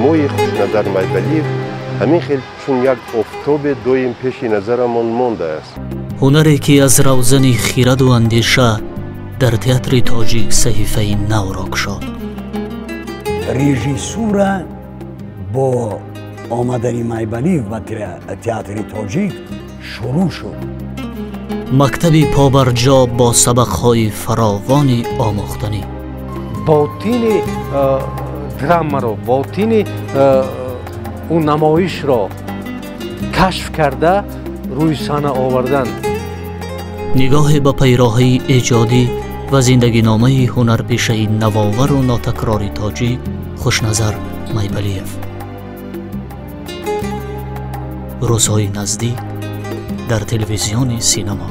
Симои Хушназар Майбалиев ҳамин хел чун як офтобе доим пеши назарамон мондааст. Ҳунаре ки аз равзани хираду андеша дар театри тоҷик саҳифаи навро кушод. Режиссура бо омадани Майбалиев ба театри тоҷик шурӯъ шуд. Мактаби побарҷо бо сабақҳои фаровони омӯхтанӣ. Ботини драмаро, ботини ӯ намоишро кашф карда рӯи саҳна овардан. Нигоҳе ба пайроҳаи эҷодӣ ва зиндагиномаи ҳунарпешаи навовару нотакрори тоҷик Хушназар Майбалиев. Рӯзҳои наздик дар телевизиони Синемо.